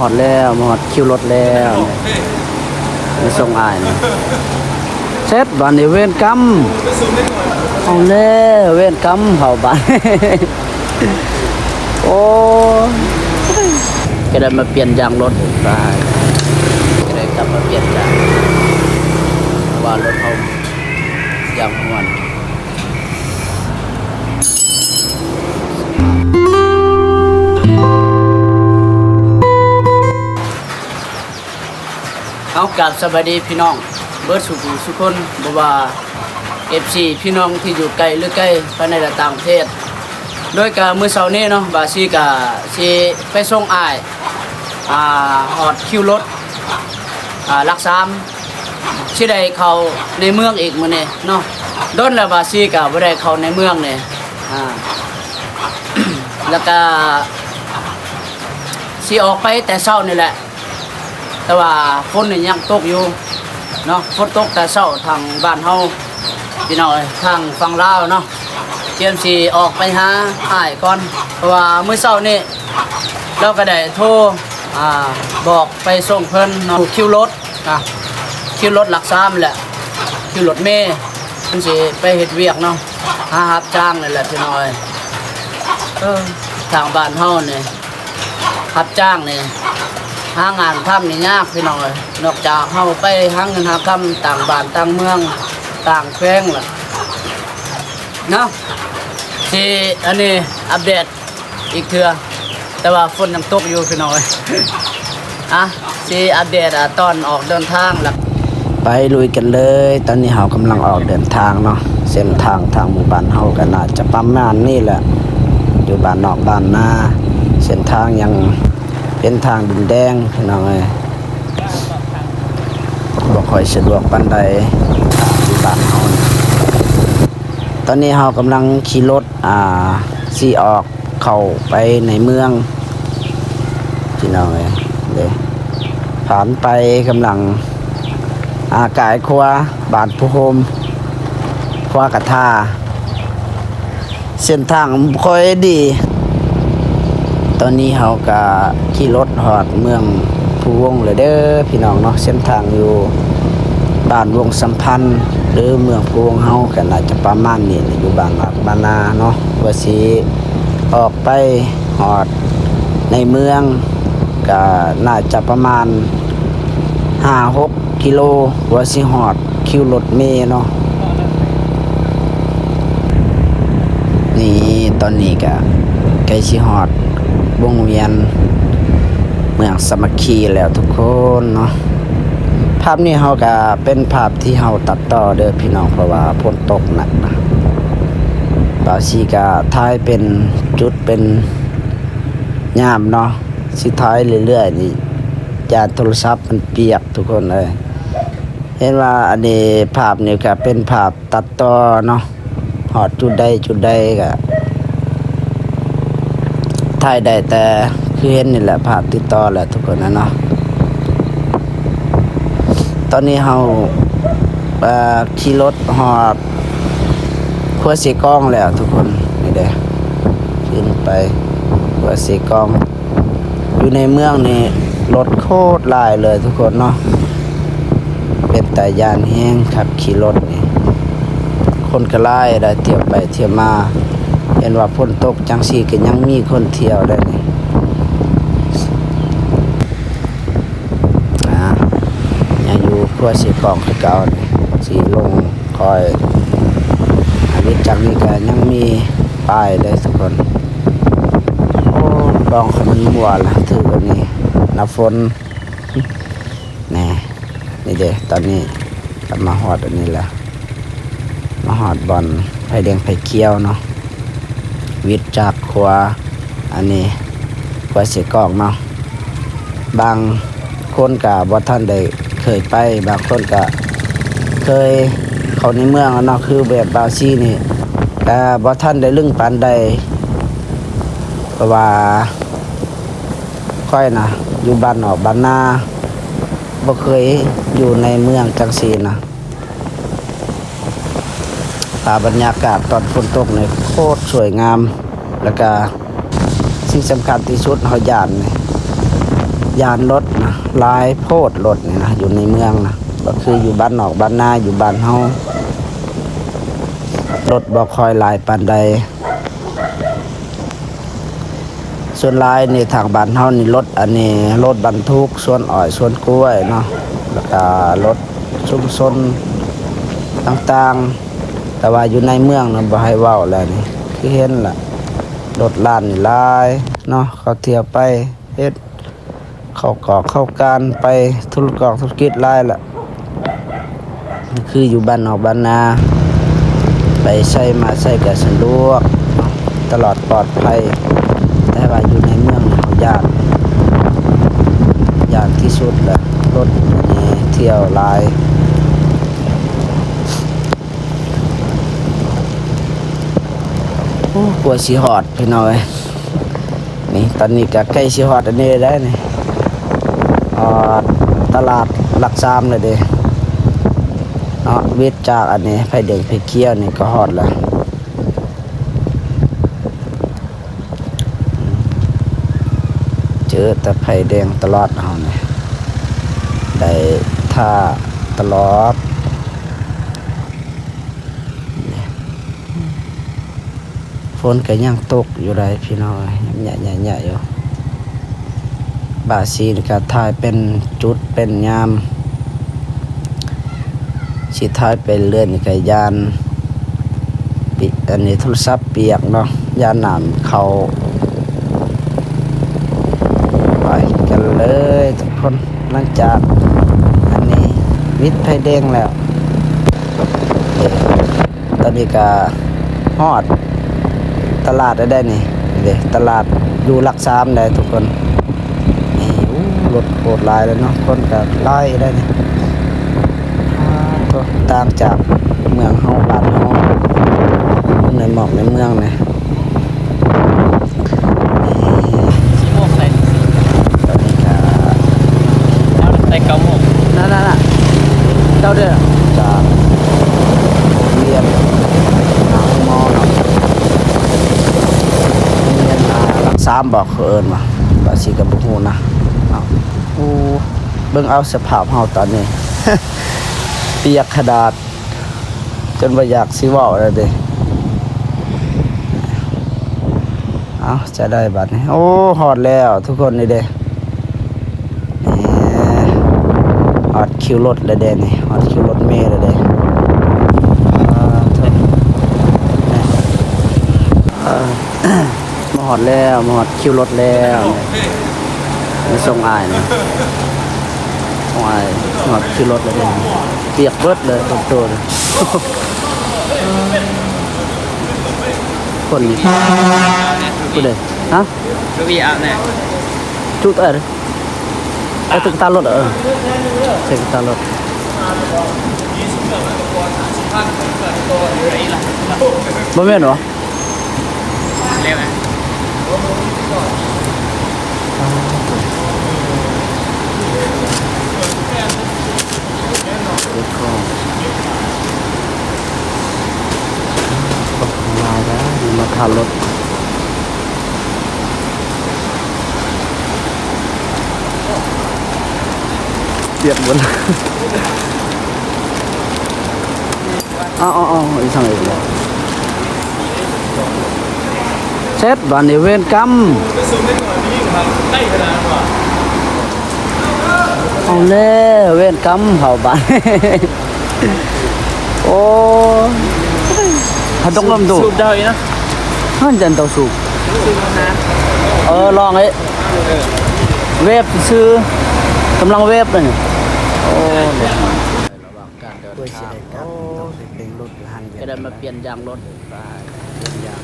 ຮອດແລ້ວ ມາຮອດຄິວລົດແລ້ວ ໄປສົ່ງອ້າຍນີ້ ເສັດບາດນີ້ ເວນກຳ ເອົາແລ້ວ ເວນກຳເຮົາບາດ ໂອ້ຍ ຈະໄດ້ມາປ່ຽນຢາງລົດອີກ ຕາຍ ຈະໄດ້ກັບມາປ່ຽນຢາງ ເພາະວ່າລົດເຮົາຢາງມ່ວນ. ເອົາ ກາບສະບາຍດີພີ່ນ້ອງເບິດສູ່ຜູ້ສູ່ຄົນ ບໍ່ວ່າເອັຟຊີ ພີ່ນ້ອງທີ່ຢູ່ໃກ້ຫຼືໃກ້ ພາຍໃນ ແລະ ຕ່າງປະເທດ ໂດຍກະມື້ເຊົ້ານີ້ເນາະ ບາຊີກະຊິໄປສົ່ງອ້າຍ ອ່າ ຮອດຄິວລົດ ອ່າ ຫຼັກສາມ ຊິໄດ້ເຂົ້າໃນເມືອງອີກມື້ນີ້ເນາະ ດົນແລ້ວບາຊີກະບໍ່ໄດ້ເຂົ້າໃນເມືອງນີ້ ອ່າ ແລ້ວກະຊິອອກໄປແຕ່ເຊົ້ານີ້ແຫຼະ ແຕ່ວ່າຝົນນີ້ຍັງຕົກຢູ່ເນາະ ຝົນຕົກແຕ່ເຊົ້າທາງບ້ານເຮົາ ພີ່ນ້ອງເອີຍ ທາງຝັ່ງລາວເນາະ ກຽມຊິອອກໄປຫາອ້າຍກ່ອນ ເພາະວ່າມື້ເຊົ້ານີ້ ລາວກໍໄດ້ໂທ ອ່າ ບອກໄປສົ່ງເພິ່ນເນາະ ຢູ່ຄິວລົດ ອ່າ ຄິວລົດຫຼັກສາມແຫຼະ ຄິວລົດເມ ເພິ່ນຊິໄປເຮັດວຽກເນາະ ຫາຮັບຈ້າງນີ້ແຫຼະພີ່ນ້ອງເອີຍ ເອີ ທາງບ້ານເຮົານີ້ ຮັບຈ້າງນີ້ ຫາງານທຳນີ້ຍາກພີ່ນ້ອງເອີຍ ນອກຈາກເຮົາໄປຫາເງິນຫາຄຳຕ່າງບ້ານຕ່າງເມືອງ ຕ່າງແຂວງລະເນາະ ຊິອັນນີ້ອັບເດດ ອີກເທື່ອ ແຕ່ວ່າຝົນຍັງຕົກຢູ່ພີ່ນ້ອງເອີຍ ອ່ະ ຊິອັບເດດ ອ່າ ຕອນອອກເດີນທາງລະ ໄປລຸຍກັນເລີຍ ຕອນນີ້ເຮົາກຳລັງອອກເດີນທາງເນາະ ເສັ້ນທາງທາງໝູ່ບ້ານເຮົາກໍໜ້າຈະປະມານນີ້ແຫຼະ ຢູ່ບ້ານນອກບ້ານນາ ເສັ້ນທາງຍັງເປັນທາງດິນແດງພີ່ນ້ອງເອີຍ ບໍ່ຄ່ອຍສະດວກປານໃດ ຢູ່ບ້ານເຮົາ ຕອນນີ້ເຮົາກຳລັງຂີ່ລົດ ອ່າ ຊິອອກເຂົ້າໄປໃນເມືອງ ພີ່ນ້ອງເອີຍ ເດ້ ຜ່ານໄປກຳລັງ ອ່າ ກາຍຂົວບ້ານພູໂຮມ ຂົວກະທາ ເສັ້ນທາງບໍ່ຄ່ອຍດີ ຕອນນີ້ເຮົາກະຂີ່ລົດຮອດເມືອງພູວົງແລ້ວເດີພີ່ນ້ອງເນາະ ເສັ້ນທາງຢູ່ບ້ານວົງສຳພັນ ຫຼືເມືອງພູວົງເຮົາກະໜ້າຈະປະມານນີ້ແຫຼະ ຢູ່ບ້ານນອກບ້ານນາເນາະ ວ່າຊິອອກໄປຮອດໃນເມືອງ ກະໜ້າຈະປະມານຫ້າຫົກ ກິໂລ ກວ່າຊິຮອດຄິວລົດເມເນາະ ນີ້ ຕອນນີ້ກະໃກ້ຊິຮອດວົງວຽນເມືອງສາມັກຄີແລ້ວທຸກຄົນເນາະ ພາບນີ້ເຮົາກະເປັນພາບທີ່ເຮົາຕັດຕໍ່ເດີພີ່ນ້ອງ ເພາະວ່າຝົນຕົກໜັກນະ ບ່າວສີກະຖ່າຍເປັນຈຸດເປັນຍາມເນາະ ຊິຖ່າຍເລື້ອຍໆນີ້ ຢ້ານໂທລະສັບມັນປຽກທຸກຄົນເອີຍ ເຫັນວ່າອັນນີ້ ພາບນີ້ກະເປັນພາບຕັດຕໍ່ເນາະ ຮອດຈຸດໃດຈຸດໃດກະຖ່າຍໄດ້ ແຕ່ຄືເຫັນນີ້ແຫຼະ ພາບຕິດຕໍ່ແຫຼະທຸກຄົນນະເນາະ ຕອນນີ້ເຮົາ ເອີ ຂີ່ລົດຮອດຂົວເຊກອງແລ້ວທຸກຄົນ ນີ້ເດ້ ຂຶ້ນໄປຂົວເຊກອງ ຢູ່ໃນເມືອງນີ້ລົດໂຄດຫຼາຍເລີຍທຸກຄົນເນາະ ເປັນຕາຢ້ານແຮງ ຂັບຂີ່ລົດນີ້ ຄົນກໍຫຼາຍໄດ໋ ທ່ຽວໄປທ່ຽວມາ ເຫັນວ່າຝົນຕົກຈັ່ງຊີ້ກໍຍັງມີຄົນທ່ຽວໄດ໋ນີ້ ອ່າ ຍັງຢູ່ຂົວເຊກອງຄືເກົ່ານີ້ ຊິລົງ ຄ່ອຍ ອາ ວິດຈັກນີ້ກະຍັງມີປ້າຍເດ້ທຸກຄົນ ໂອ້ ລອງຄັນມັນມົວລະ ຖືກອັນນີ້ ໜ້າຝົນ ແນ່ ນີ້ເດ້ ຕອນນີ້ກໍມາຮອດອັນນີ້ລະ ມາຮອດບ່ອນໄຟແດງໄຟຂຽວເນາະ ວິດຈາກຂົວ ອັນນີ້ ຂົວເຊກອງເນາະ ບາງຄົນກະບໍ່ທັນໄດ້ເຄີຍໄປ ບາງຄົນກະເຄີຍເຂົ້າໃນເມືອງແລ້ວເນາະ ຄືແບບບ່າວສີນີ້ກະບໍ່ທັນໄດ້ລຶ້ງປານໃດ ເພາະວ່າຂ້ອຍນະ ຢູ່ບ້ານນອກບ້ານນາ ບໍ່ເຄີຍຢູ່ໃນເມືອງຈັ່ງຊີ້ນະ. ພາບບັນຍາກາດຕອນຝົນຕົກນີ້ໂຄດສວຍງາມ ແລ້ວກະສິ່ງສຳຄັນທີ່ສຸດເຮົາຢ້ານນີ້ ຢ້ານລົດນະ ຫຼາຍໂພດລົດນີ້ນະ ຢູ່ໃນເມືອງນະ ບໍ່ຄືຢູ່ບ້ານນອກບ້ານນາ ຢູ່ບ້ານເຮົາ ລົດບໍ່ຄ່ອຍຫຼາຍປານໃດ. ສ່ວນຫຼາຍນີ້ທາງບ້ານເຮົານີ້ລົດ ອັນນີ້ລົດບັນທຸກສວນອ້ອຍສວນກ້ວຍເນາະ ແລ້ວກະລົດຊຸມຊົນຕ່າງໆ ແຕ່ວ່າຢູ່ໃນເມືອງນະບໍ່ໃຫ້ເວົ້າແລ້ວນີ້ ຄືເຫັນລະ ລົດລານນີ້ຫຼາຍເນາະ ເຂົາທ່ຽວໄປເຮັດ ເຂົ້າກອກເຂົ້າການ ໄປທຸລະກອກທຸລະກິດຫຼາຍລະ ຄືຢູ່ບ້ານນອກບ້ານນາ ໄປໃສມາໃສກະສະດວກ ຕະຫຼອດປອດໄພ ແຕ່ວ່າຢູ່ໃນເມືອງເຮົາຢ້ານ ຢ້ານທີ່ສຸດລະ ລົດແຫ່ທ່ຽວຫຼາຍ. ໂອ້ ກວ່າຊິຮອດພີ່ນ້ອງເອີຍ ນີ້ຕອນນີ້ກະໃກ້ຊິຮອດອັນນີ້ແລ້ວນີ້ ຮອດຕະຫຼາດຫຼັກສາມແລ້ວເດ້ເນາະ ເວັດຈາກອັນນີ້ໄຟແດງໄຟຂຽວນີ້ກະຮອດແລ້ວ ເຈີແຕ່ໄຟແດງຕະຫຼອດເຮົານີ້ ໄດ້ຖ້າຕະຫຼອດ. ຝົນກະຍັງຕົກຢູ່ໃດ໋ພີ່ນ້ອງເອີຍ ຍະໆໆຢູ່ ບາດຊິກະຖ່າຍເປັນຈຸດເປັນຍາມ ຊິຖ່າຍໄປເລື້ອຍນີ້ກະຢ້ານ ປິ ອັນນີ້ໂທລະສັບປຽກເນາະ ຢ້ານນ້ຳເຂົ້າ. ໄປກັນເລີຍທຸກຄົນ ຫຼັງຈາກອັນນີ້ວິດໄຟແດງແລ້ວ ຕອນນີ້ກະຮອດຕະຫຼາດແລ້ວໄດ໋ນີ້ ເດ້ ຕະຫຼາດຢູ່ຫຼັກສາມໄດ໋ທຸກຄົນ ນີ້ ໂອ້ ລົດໂຄດຫຼາຍເລີຍເນາະ ຄົນກະຫຼາຍໄດ໋ນີ້ ຕ່າງຈາກເມືອງເຮົາ ບ້ານເຮົາ ໃນໝອກໃນເມືອງນີ້. ຊິອອກໃສ ຕອນນີ້ກະ ເອົາແຕ່ເກົ້າໂມງ ນັ້ນໆໆ ເຈົ້າເດີ ຈາກໂຮງຮຽນຫາໂຮງໝໍເນາະ ໂຮງຮຽນ ອ່າ ຫຼັກສາມບໍ ເຂົາເອີ້ນວ່າ ບາດຊິກະບໍ່ຮູ້ນະເນາະ. ໂອ້ ເບິ່ງເອົາສະພາບເຮົາຕອນນີ້ ປຽກຂະໜາດ ຈົນບໍ່ຢາກຊິເວົ້າແລ້ວເດ້. ເອົາ ຈະໄດ້ບັດນີ້ ໂອ້ ຮອດແລ້ວທຸກຄົນ ນີ້ເດ້ ນີ້ ຮອດຄິວລົດແລ້ວເດ້ນີ້ ຮອດຄິວລົດເມແລ້ວເດ້. ອ່າ ເອີ ມາຮອດແລ້ວ ມາຮອດຄິວລົດແລ້ວ ມາສົ່ງອ້າຍນະ ໂອ້ຍ ຮອດຂີ່ລົດແລ້ວເດ້ ປຽກເບິດເລີຍ ຕົວໂຕເລີຍ ຄົນນີ້ ຜູ້ໃດ? ຮະ? ລູກອີອາບແນ່ ຈຸດເອີ ເອີ ຕຶກຕາລົດ ເອີ ຕຶກຕາລົດ ບໍ່ແມ່ນຫວາ? ເລັວນະ ເກັບຂອງ ບັກຫຼາຍແລ້ວ ມາຖ້າລົດ ປຽກເບິດ. ເອົາໆໆ ອີກສັງອີກ ເສັດບາດນີ້ ເວນກຳ ເອົາແລ້ວ ເວນກຳເຮົາບາດນີ້ ໂອ້ຍ ຫາດົກລົມດູ ສູບໄດ້ນະ ຫັ້ນຈັນເຕົາສູບ ເອີ ລອງເອີ ເວບຊື່ ກຳລັງເວບເລີຍນີ້ ໂອ້ຍ. ການເດີນທາງ ໂອ້ ເປັນລົດຢູ່ຫັ້ນ ຈະໄດ້ມາປ່ຽນຢາງລົດ ປ່ຽນຢາງ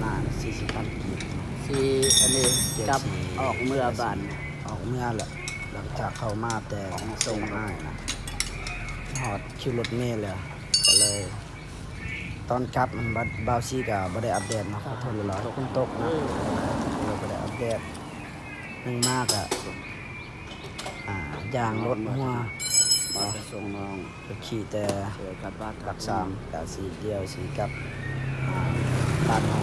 ໜ້າສີ່ສິບພັນກີບ ຊິອັນນີ້ ປ່ຽນ ກັບ ຊິອອກເມືອບ້ານ ອອກເມືອແລ້ວ ຫຼັງຈາກເຂົ້າມາແຕ່ສົ່ງອ້າຍນະ ຮອດຄິວລົດເມແລ້ວ ກະເລີຍ ຕອນກັບມັນ ບ່າວຊີກະບໍ່ໄດ້ອັບເດດເນາະ ຂໍໂທດຫຼາຍໆ ຝົນຕົກນະ ເລີຍບໍ່ໄດ້ອັບເດດ ໜຶ່ງມາກະ ອ່າ ຢາງລົດຮົ່ວ ມາໄປສົ່ງນ້ອງ ໄປຂີ່ແຕ່ຫຼັກສາມ ກະຊິດຽວຊິກັບ ອ່າ ບ້ານເຮົາ.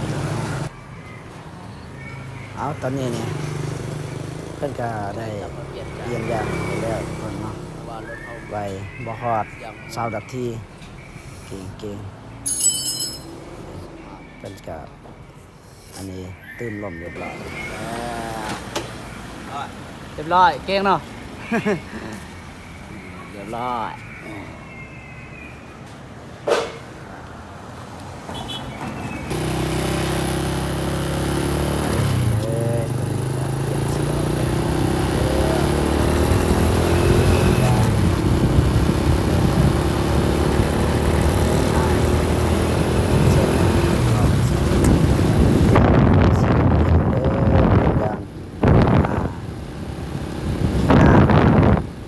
ເອົາ ຕອນນີ້ນີ້ ເພິ່ນກະໄດ້ຢ້ຽມຢາມໄປແລ້ວເພິ່ນເນາະ ໄວ ບໍ່ຮອດຊາວນາທີ ເກັ່ງໆ ເພິ່ນກະ ອັນນີ້ຕື່ມລົມຮຽບຮ້ອຍ ຮຽບຮ້ອຍ ເກັ່ງເນາະ ຮຽບຮ້ອຍ.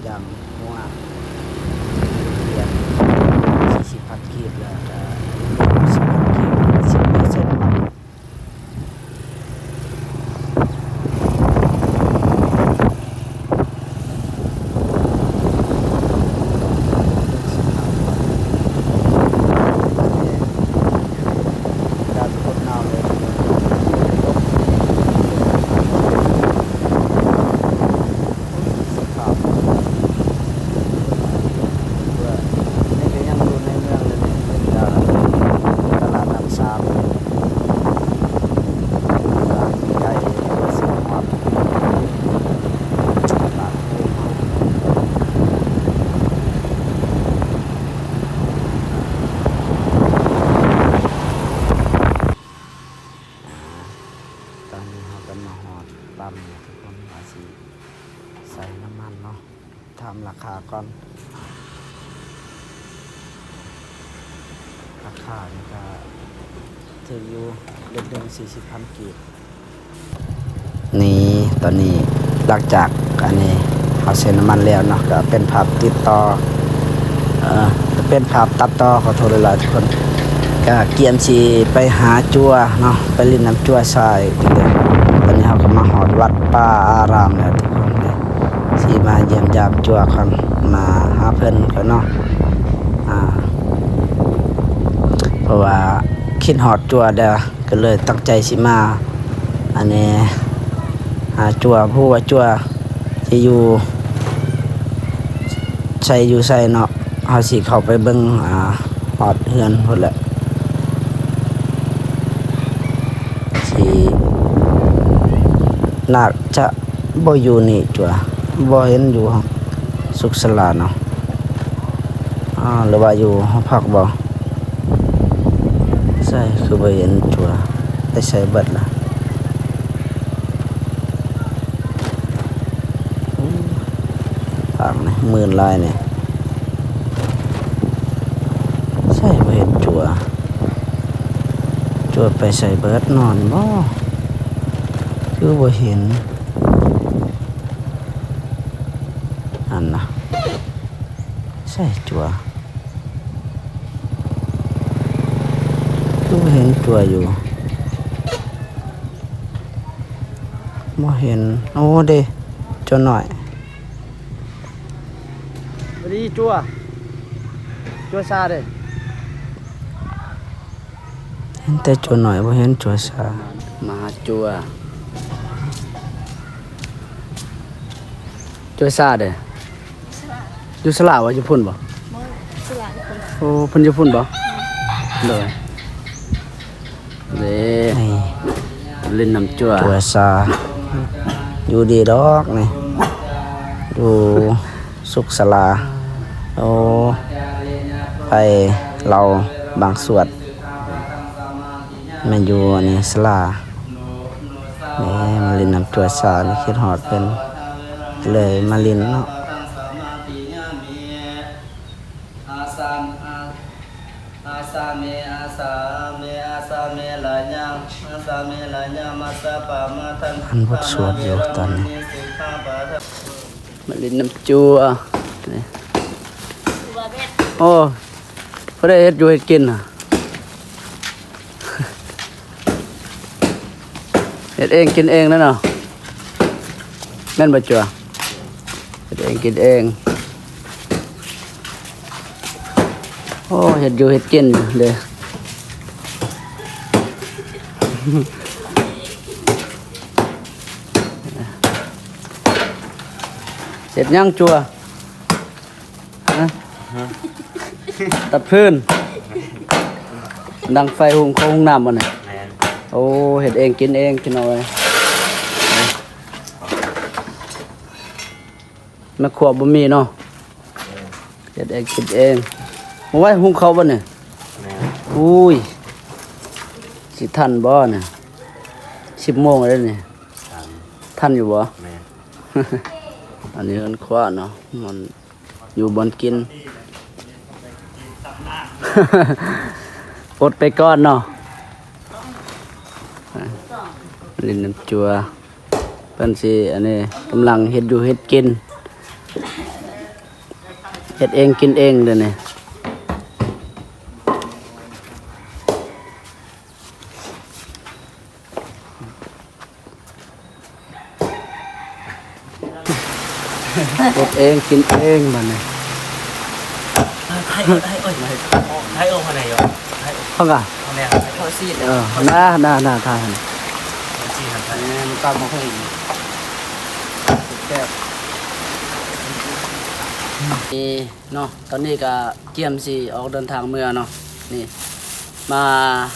ຢ່າງຫົວຮຽນສີ່ສິບພັນກີບ ແລ້ວກະສິບພັນກີບ ສິບພັນກີບ ໃສ່ນ້ຳມັນ. ຕອນນີ້ເຮົາກະມາຮອດປ້ຳແລ້ວທຸກຄົນ ວ່າຊິໃສ່ນ້ຳມັນເນາະ ຖາມລາຄາກ່ອນ ລາຄານີ້ກະຖືກຢູ່ ລິດໜຶ່ງສີ່ສິບພັນກີບ. ນີ້ ຕອນນີ້ຫຼັງຈາກອັນນີ້ເຮົາໃສ່ນ້ຳມັນແລ້ວເນາະ ກະເປັນພາບຕິດຕໍ່ ເອີ ເປັນພາບຕັດຕໍ່ ຂໍໂທດຫຼາຍໆທຸກຄົນ ກະກຽມຊິໄປຫາຈົວເນາະ ໄປຫຼິ້ນນຳຈົວຊາຍ. ຕອນນີ້ເຮົາກະມາຮອດວັດປ່າອາຣາມແລ້ວທຸກຄົນ ຊິມາຢ້ຽມຢາມຈົວກ່ອນ ມາຫາເພິ່ນກ່ອນເນາະ ອາ ເພາະວ່າຄິດຮອດຈົວເດີ ກະເລີຍຕັ້ງໃຈຊິມາ ອັນນີ້ ຫາຈົວ ບໍ່ຮູ້ວ່າຈົວຊິຢູ່ໃສຢູ່ໃສເນາະ ເຮົາຊິເຂົ້າໄປເບິ່ງ ອາ ຮອດເຮືອນພຸ້ນແຫຼະ ຊິໜ້າຈະ ບໍ່ຢູ່ນີ້ຕົວະ ບໍ່ເຫັນຢູ່ສຸກສາລາເນາະ ອາ ຫຼືວ່າຢູ່ຫໍພັກບໍ ໃສຄືບໍ່ເຫັນຕົວະ ໄປໃສເບິດລະ ໂອ້ ທາງນີ້ມືດຫຼາຍນີ້ ໃສບໍ່ເຫັນຕົວະ ຕົວະໄປໃສເບິດ ນອນບໍ ຄືບໍ່ເຫັນ ຫັ້ນນະ ໃສຕົວະ ຄືບໍ່ເຫັນຕົວະຢູ່ ບໍ່ເຫັນ ໂອ້ ເດ້ ຕົວະນ້ອຍ. ສະບາຍດີ ຈົວ ຈົວຊາເດ້ ເຫັນແຕ່ຈົວນ້ອຍ ບໍ່ເຫັນຈົວຊາ ມາຫາຈົວ ຈົວຊາເດ້ ຢູ່ສະຫຼາວະ ຢູ່ພຸ້ນບໍ? ບໍ່ ສະຫຼາວຢູ່ພຸ້ນ ໂອ້ ເພິ່ນຢູ່ພຸ້ນບໍ? ໂດຍ. ເດ້ ນີ້ ຫຼິ້ນນຳຈົວ ຈົວຊາ ຢູ່ດີດອກນີ້ ຢູ່ສຸກສາລາ ໂອ້ ໄປເລົ່າບາງສວດ ແມ່ນຢູ່ອັນນີ້ສາລາ ແມ່ນມາຫຼິ້ນນຳຈົວຊາ ຄິດຮອດເພິ່ນ ເລີຍມາຫຼິ້ນເນາະ. ອ່ານບົດສວດຢູ່ຕອນນີ້ ມາຫຼິ້ນນຳຈົວ ໂອ້ ຜູ້ໃດເຮັດຢູ່ເຮັດກິນນະ? ເຮັດເອງກິນເອງແລ້ວເນາະ ແມ່ນບໍ່ຈົວ? ເຮັດເອງກິນເອງ ໂອ້ ເຮັດຢູ່ເຮັດກິນເດ້. ເຮັດຫຍັງຈົວ? ຮະ? ຕັດຟືນ? ດັງໄຟ ຫຸງເຂົ້າຫຸງນ້ຳບໍ່ນີ້? ແມ່ນ. ໂອ້ ເຮັດເອງກິນເອງ ພີ່ນ້ອງເອີຍ. ແມ່ຄົວບໍ່ມີເນາະ. ເຮັດເອງກິນເອງ. ໂອ້ຍ ຫຸງເຂົ້າບໍ່ນີ້? ແມ່ນ. ອຸ້ຍ ຊິທັນບໍ່ນີ້? ສິບໂມງແລ້ວນີ້. ທັນ. ທັນຢູ່ບໍ່? ແມ່ນ. ອັນນີ້ເຮືອນຄົວເນາະ ມັນຢູ່ບ່ອນກິນ ອົດໄປກ່ອນເນາະ. ຫຼິ້ນນ້ຳຈົວ ເພິ່ນຊິອັນນີ້ ກຳລັງເຮັດຢູ່ເຮັດກິນ ເຮັດເອງກິນເອງເດ້ນີ້. ເຮັດເອງກິນເອງບັດນີ້. ໄທເອີຍ ໄທເອີຍ ໄທເອີຍ ເຮົາກະ ເຮົາຊິ ເອີ ນາ ນາ ນາ ທ່ານ ເອີ ມັນກຳມາເພິ່ນ ແຊບ. ນີ້ເນາະ ຕອນນີ້ກະກຽມຊິອອກເດີນທາງເມືອເນາະ. ນີ້ ມາ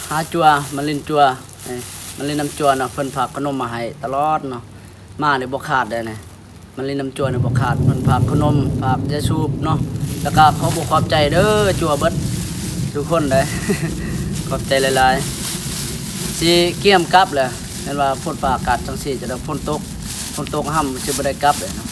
ຫາຈົວ ມາຫຼິ້ນຈົວ ນີ້ ມາຫຼິ້ນນຳຈົວເນາະ. ເພິ່ນຝາກຂະໜົມມາໃຫ້ຕະຫຼອດເນາະ ມານີ້ບໍ່ຂາດເດ້ນີ້. ມາຫຼິ້ນນຳຈົວນີ້ບໍ່ຂາດ ເພິ່ນຝາກຂະໜົມ ຝາກຢາສູບເນາະ. ແລ້ວກະຂໍບອກຂອບໃຈເດີ ຈົວເບິດທຸກຄົນເດ້ ຂອບໃຈຫຼາຍໆ. ຊິກຽມກັບແຫຼະ ແມ່ນວ່າຝົນຟ້າອາກາດຈັ່ງຊີ້ ຈະໄດ້ ຝົນຕົກ ຝົນຕົກຫ້ຳຊິບໍ່ໄດ້ກັບເດ້ເນາະ.